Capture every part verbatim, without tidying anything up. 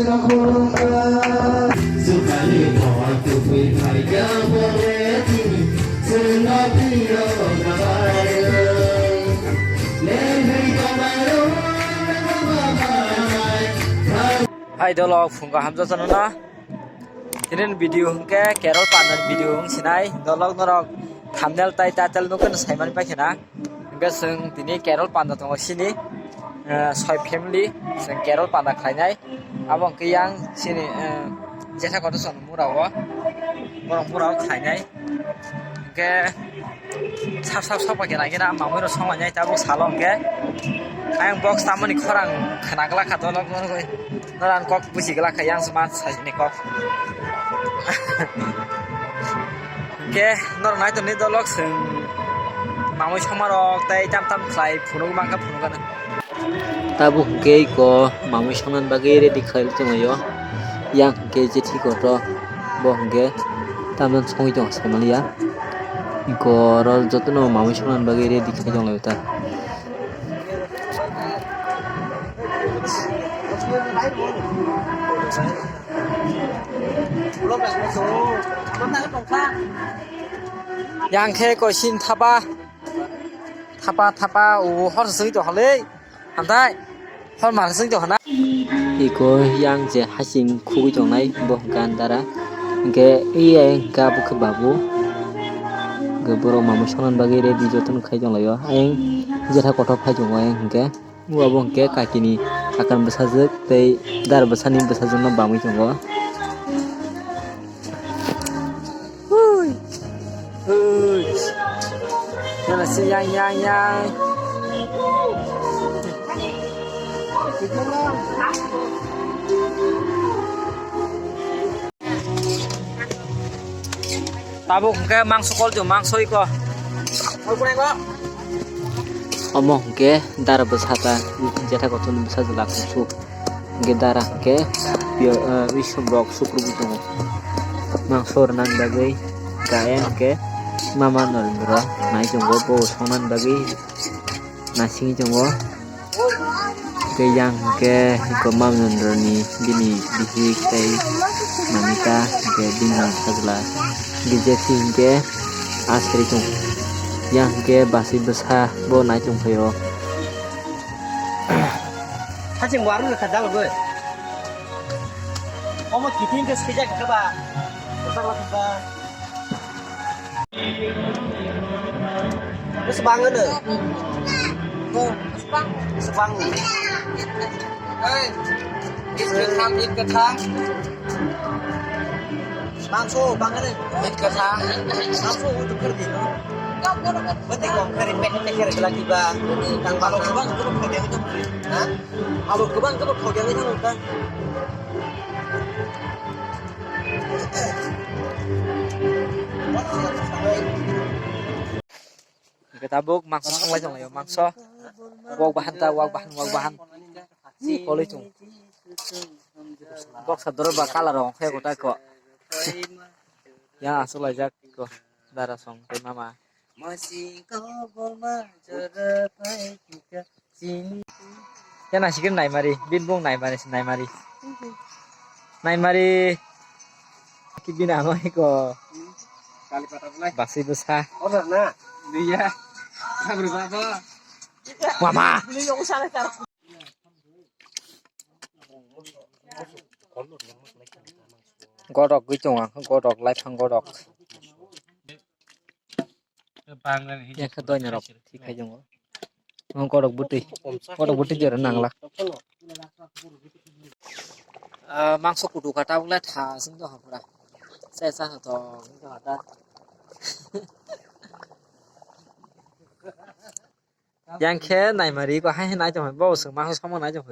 Hai dolok phungo hamjak jano na. Tini video hwnkhe Carol Panda video wng sinai dolok norok thumbnail tai title nukhe saimani paikhe na. Hwnkhe chwng tini Carol Panda tongo sini, eh, soi family chwng Carol Panda khlainai. Abo hwnkhe yang sini, eh, jesa kotor chwng mura o, borok mura o khlainai. Hwnkhe sap sap sokpha khe naikhe na mamui rok songlainai tabuk salo hwnkhe. Ayang box tamoni khorang khwna glak kha dolok norok. Norok ang kok busi glak kha yang sma sajini kok. Hwnkhe norok nai tongni dolok chwng mamui songmarok tei tam tam khlai phunuk mankha phunukgano. Tabuk hwnkhe iko mamui songna bagwi ready khlai tonglaio. Yang hwnkhe jethi kotor bo hwnkhe tamjani songwi tongo saimaliya. Iko oro jotono mamui songna bagwi ready khlai tonglaio ta. Yang khe koisin thapa, thapa, thapa, o hor swi to hole, hamtai, hor mar swi to hana. Iko yang je hasing khugwi tongnai bo hwnkhe andara, hwnkhe iya hwnkhe abo khe babu, hwnkhe borok mamui songna bagwi ready jotono khai tonglaio, ayang jetha kothok phai tongo ayang hwnkhe. Abo hwnkhe kakini akan bwsajwk tei dar bwsani bwsajwkno bamwi tongo. Hui. Hui. Yana si yang, yang, yang. Tabuk hwnkhe mangso kol jo mangso iko. Omo hwnkhe dara bwsa ta jetha kotorni bwsa jwla kusuk. Hwnkhe dara hwnkhe pio, eh, wi subrok sukrubwi tongo. Mangso rwna bagwi kaya hwnkhe mama Narendra nai tongo bo songna bagwi naisingwi tongo. Tei yang hwnkhe iko Mamnondroni bini bihik tei Mamita hwnkhe bini sajla B J P hwnkhe asri tongo. Yang hwnkhe basi bwsa bo nai tongphaio. Haching warung kha dalgoi. Omo kiting ke sijak kha ba. Kha ba. Bwswk bang ano? Bwswk bang. Hei, it kwthang, it kwthang. Mangso bang ano? It kwthang. Mangso utuk kiri di. Bwtwi kong kiri pek pek kiri lagi ba. Tang bang. Alo kwbang kwbang khogya wngwi tongkha. Ha? Alo kwbang kwbang khogya wngwi tongkha. Hwnkhe tabuk mangso songlai tonglaio, mangso. Wak bahan ta, wak bahan, wak bahan. Koloi chung. Boxer doro ba colour rok ongkhe kotai ko. Ya, aswk laijak ko. Dara song tei mama. Chini. Kena sikir naimari, bin bung naimari, naimari. Naimari. Ki bin ano iko. Basi bwsa. Order na. Iya. Kabri baba. Mama. Godok gwi tongo, godok, laifang godok. Yakha doina rok thik khai tongo. Ang godok bwtwi, godok bwtwi jora nangla. Ah, mangso kutu kha tabuk le tha sing to hapra. Sai sa to hapra. Yang khe naimari ko hai hai nai tong bo se ma samo nai tong.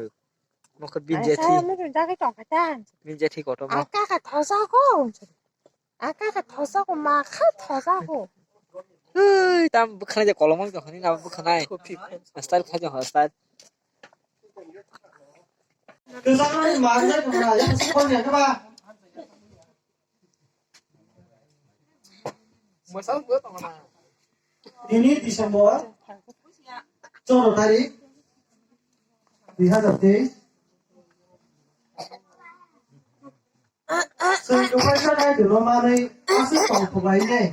Mo khe bin je thi. Ai, sa mo tong jagwi tong kha ta. Bin je thi kotor mo. Aka kha thosa ko. Aka kha thosa ko ma kha thosa ko. Ui, tam bwkhanai je kolom tong khani na bwkhanai. Style kha je ho style. Tini December choro tarik dui hazar teis. Chwng kwplaisa Kaitorno manwi aswk tongthok lainai.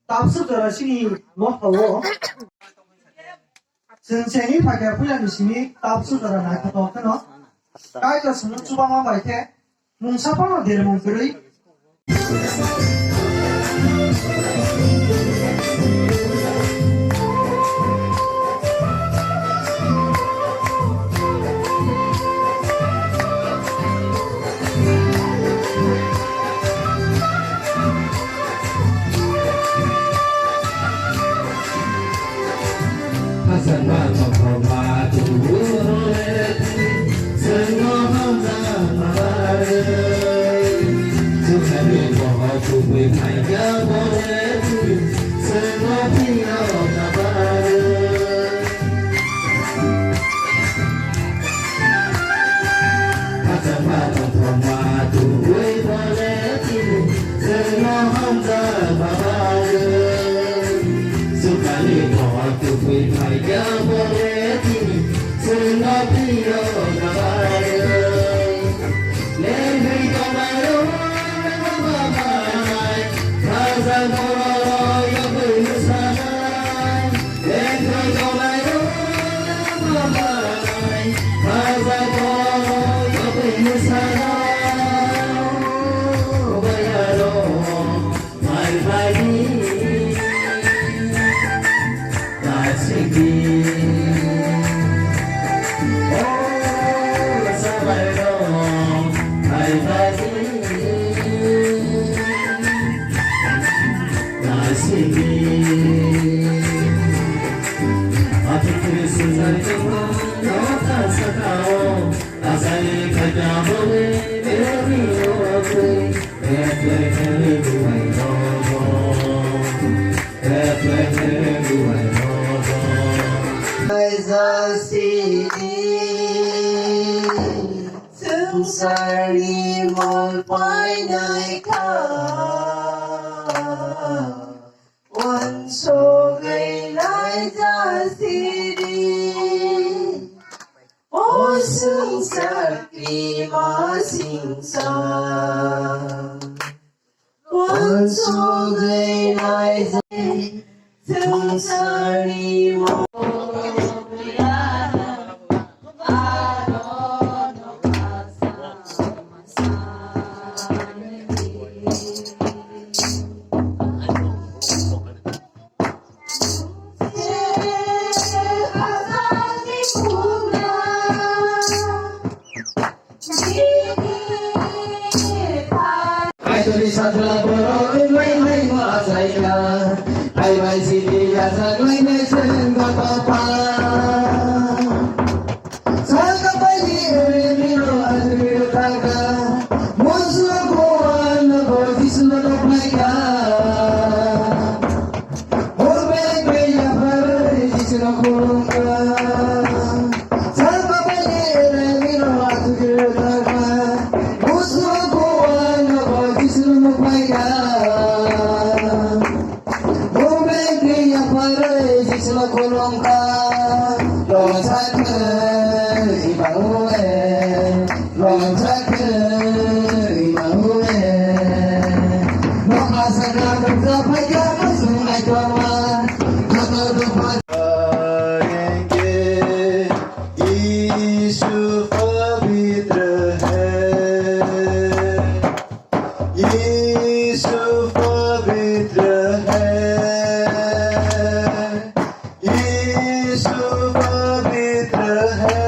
Tabswk jora chini nokhao chwng chengwi phaikha puilani simi tabswk jora naithothok kheno Kaitor chwngno chubama bai khe mungsa phano dermung kwrwi. Swngcharni mol painai kha, uansugwi naijak sidi. O swngchar kwma singcha, uansugwi naijak swngcharni mol. Kaitorni sajla borok wngwi haino achaikha. Hai bai sidi yachak lainai chwng gotopha. Saka bai ni ere mino ajri taka. Musu kuan bo Jisuno nukhlaikha. यीशु पवित्र है, यीशु पवित्र है। यीशु पवित्र है,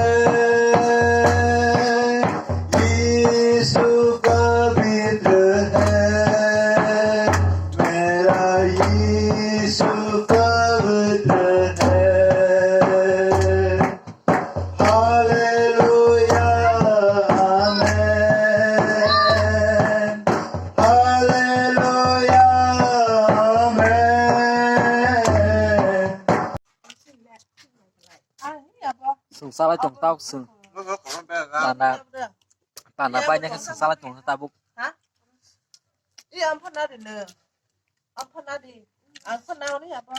यीशु पवित्र है, मेरा यीशु पवित्र है। Hallelujah, amen. Hallelujah, amen. Chwng chalai tong tau chwng. Tana, tana paina khe chwng chalai tong tabuk. Ha? Iya, amphan nadi ne. Amphan nadi. Amphan nadi apa?